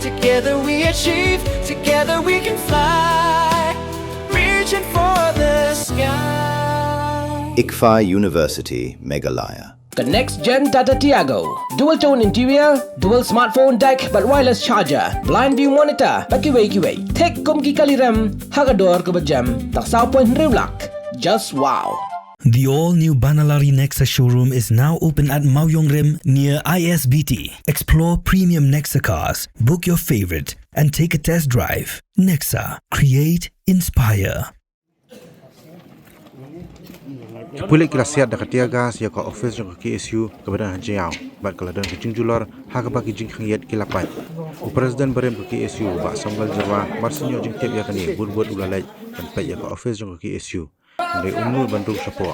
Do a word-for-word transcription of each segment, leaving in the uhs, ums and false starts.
Together we achieve, together we can fly. Reaching for the sky. ICFAI University, Meghalaya. Ka next gen Tata Tiago. Dual tone interior, dual smartphone deck bad wireless charger, blind view monitor bad kiwei kiwei. Thik kum ki kali rem ha ka dor kaba jem. Tang saw point hynriew lak. Just wow. The all-new Banalari Nexa showroom is now open at Mawiong Rim near I S B T. Explore premium Nexa cars. Book your favorite and take a test drive. Nexa, create, inspire. Ki pulit ki la siat da ka tear gas ïa ka office jong ka K S U kaba don ha Jaïaw bad ka la don ka jingjulor ha kaba ki jingkhang ïit ki la pait. U President barim ka K S U, Bah Samgal Jyrwa, mar shu ïoh jingtip ïa kane, bun bun u la leit ban peit ïa ka office jong ka K S U. Hynrei um nud ban rung shapoh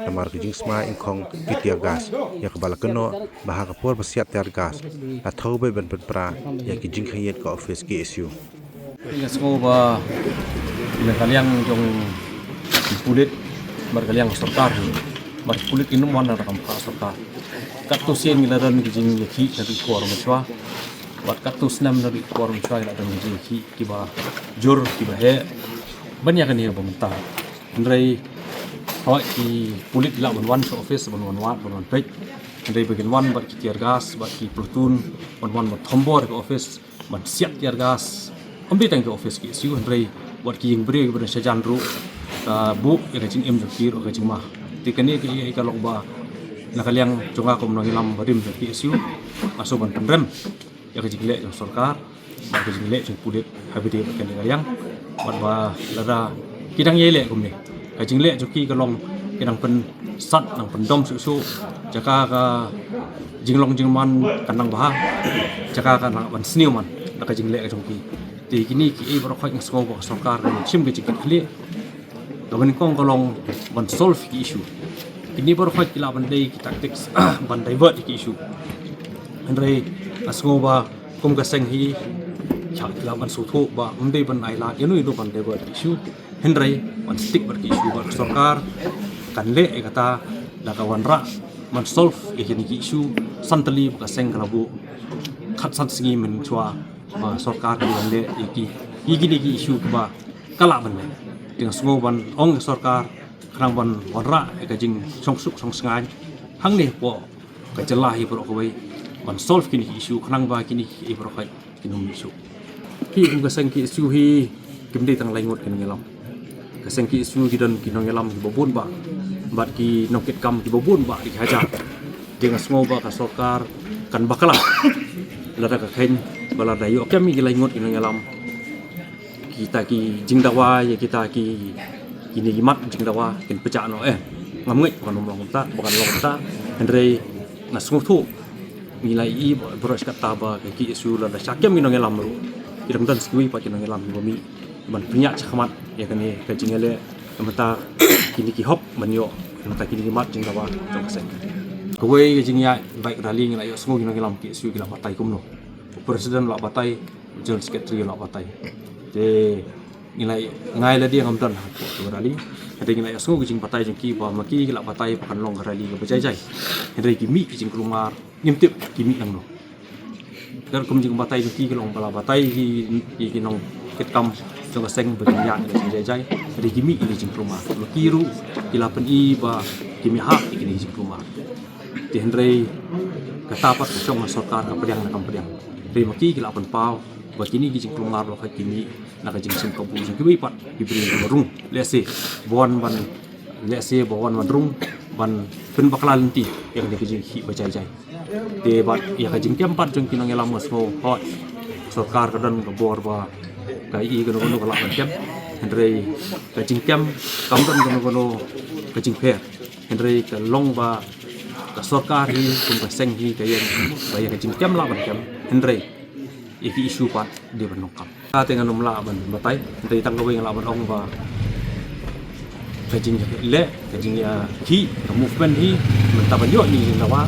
namar ka jingsma ingkhong ki tear gas, ïa kaba la kynnoh ba ha ka por ba siat tear gas la thew beit ban pynpra ïa ki jingkhang ïit ka office K S U. Nga sngew ba na ka liang jong ki pulit bad ka liang sorkar, bad ki pulit kin ym wan na ka kam ka sorkar. Katto sien ngi la don ki jingïakhih na ki por mynshuwa, bad katto snem na ki por mynshuwa ngi la don ki jingïakhih kiba jur, kiba heh ban ïa kane ba mynta. Hynrei hooid, ki pulit ki lah ban wan sha office, ban wan wad, ban wan peit. Hynrei ba kin wan bad ki tear gas, bad ki platoon, ban wan ban thombor ka office, ban siat tear gas. Ym dei tang ka office K S U, hynrei wat ki ïing briew kiba don shajan ruh, ka buh ïa ka jingim jong ki ruh ka jingma. Te kane ka, ïa ka long ba na ka liang jong nga kum u nongïalam barim jong K S U, nga sngew ban pynrem ïa ka jingleh jong sorkar bad ka jingleh jong pulit ha ba dei bad kane ka liang. Bad ba lada ki dang ïai leh kumne, ka jingleh jong ki ka long ki dang pynsat, dang pyndom shuh shuh. Jaka ka jinglong jingman kan dang bha, jaka kan dang ban sniew man da ka jingleh jong ki. Te kine kiei baroh khoit nga sngew ba ka sorkar kan shim ka jingkitkhlieh. Kaba nyngkong ka long ban solve ki issue. Kine baroh khoit ki lah ban dei ki tactics ban divert ki issue. Hynrei nga sngew ba kum ka seng hi, ki lah ban sngewthuh ba ym dei ban ai lad ïano ïano ban divert ki issue. Hynrei ban stick bad ki issue, bad ka sorkar kan leh ïa kata da ka wanrah ban solve ïa kine ki issue. San tylli ba ka seng ka la buh khatsan sngi mynshuwa ba sorkar ka la leh ïa ki, ïa kine ki issue kiba ka lah ban leh. Te nga sngew ban ong ïa sorkar khnang ban wanrah ïa ka jingshongsuk shongsngaiñ hangne hapoh ka jylla hi baroh kawei, ban solve kine ki issue khnang ba kine ki baroh kawei kin ym mih shuh. Ki kum ka seng K S U hi kim dei tang lai ngut ki nongïalam. Ka seng K S U ki don ki nongïalam kiba bun bah bad ki nongkitkam kiba bun bah, ki hajar. Te nga sngew ba ka sorkar kan bakla lada ka kheiñ ba lada ïoh kem ïa ki lai ngut ki nongïalam, kita ki jingdawa ïa kita ki, kine ki mat jingdawa kin pynjah noh. Eh, ngam ngeit ba kan long kumta, ba kan long kumta. Hynrei nga sngewthuh, ngi la ïohi baroh shi katta ba ka K S U lada sha kem ki nongïalam ruh, ki dang don sa kiwei pat ki nongïalam kiba mih ban pynïaid shakhmat ïa kane ka jingïaleh, namar kine ki hok ban ïoh, namar kine ki mat jingdawa jong ka seng. Kawei ka jingïaid bike rally ngi la ïohsngew ki nongïalam K S U ki la batai kumno. U president la batai, General Secretary la batai. Te ngi la, nga lade ngam don ha ka rally. Hynrei ngi la ïohsngew ka jingbatai jong ki ba ma ki ki la batai ba kan long ka rally kaba jai jai. Hynrei ki mih ki jingkulmar, ngim tip ki mih nangno. Ka rukom jingbatai jong ki ka long ba la batai ki, ki, ki nongkitkam jong ka seng ba kin ïaid ka jingjai jai. Hynrei ki mih ki jingkulmar. Ma ki ruh ki la pyni ba ki mih ha ki jingkulmar. Te hynrei kata pat ka shong ha sorkar ka pdiang ne kam pdiang. Hynrei ma ki ki la pynpaw ba kine ki jingkulmar ba ki mih na ka jingsngewkabu jong kiwei pat ki briew kiba rung. Lehse ba wan ban, lehse ba wan ban rung ban pynbakla lynti ïa kane ka jingkhih ba jai jai. Te bad ïa ka jingkem pat jong ki nongïalam nga sngew hooid, sorkar ka don ka bor ba ka ïohi kano kano ka lah ban kem. Hynrei ka jingkem kam don kano kano ka jingpher. Hynrei ka long ba ka sorkar hi kum ka seng hi ka ïeng ba ïa ka jingkem lah ban kem. Hynrei ïa ki issue pat dei ban long kam. Ka te ngan ym lah ban batai, hynrei tang kawei nga lah ban ong ba ka jingleh, ka jingïakhih, ka movement hi mynta ban ïoh ïa ki jingdawa,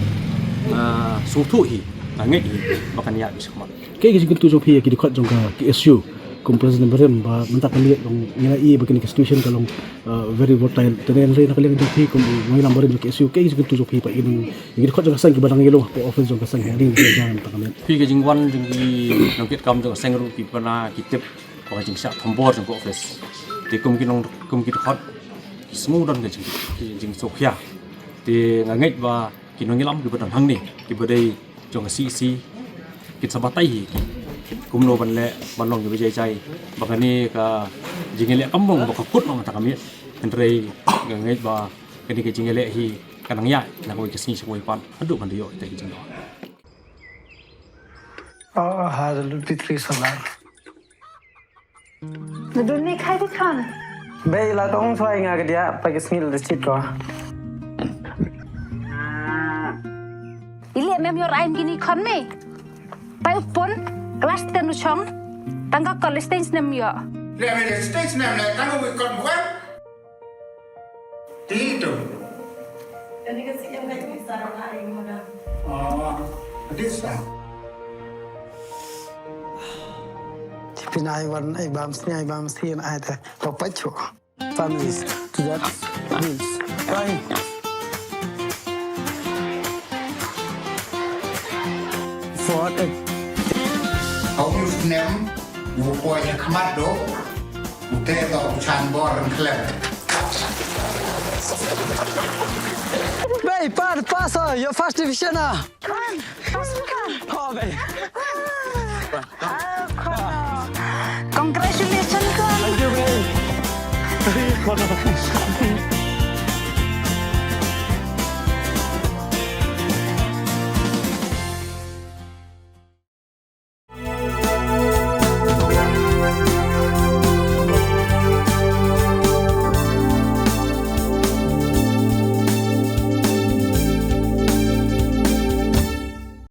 nga sngewthuh hi, nga ngeit hi ba kan ïaid beit shakhmat. Kaei ka jingkyntu jong phi ïa ki dkhot jong ka K S U Kum president barim ba mynta ka miet long ngi la i ba kane ka situation ka long, uh, very volatile. Te ne na ka liang jong phi kum u nongïalam barim jong ka S U, kaei ka jingkyntu jong phi pat ïa ki dkhot jong ka seng kiba dang ïa long ha office jong ka seng ha ri mynta ka miet? Phi, ka jingwan jong ki nongkitkam jong ka seng ruh ki pynbna ki tip ba ka jingshah thombor jong ka office. Te kum ki nong, kum ki dkhot ki sngew don ka jing, ka jingsngewkhia. Te nga ngeit ba ki nongïalam kiba don hangne kiba dei jong ka C E C kin sa batai hi kumno ban leh ban long kiba jai jai ba kane ka jingïaleh kam long ba ka kut noh mynta ka miet. Hynrei nga ngeit ba kane ka jingïaleh hi kan nang ïaid na kawei ka sngi sha kawei pat haduh ban da ïoh ïa ka jingïoh. Oh, hallelujah, Petri salar. Nadun ni khai di khan. Bei la tong chwai nga ka dia pa ki sngi la chit ko. Ile mem yor ain gini khon me. Pai upon class ten u chong. Tang ka college stage nem yo. Le me stage nem le tang u kon wan. Ti tu. Kani ka sih yang kai ni sarang ai mo da. Oh, this time. Pin ai wan ai bam sni ai bam sni ai ta. Papa chu. Families. Tu dat. Please. Kai. For a Hau yu snem, u poi ha khmat do, u te do u chan bor ren khlem. Bei, pa, pass, oh, your first division, ah. Come on, pass, come on. Oh, bei. Oh, come on. Congratulations, come on. Thank you, bei.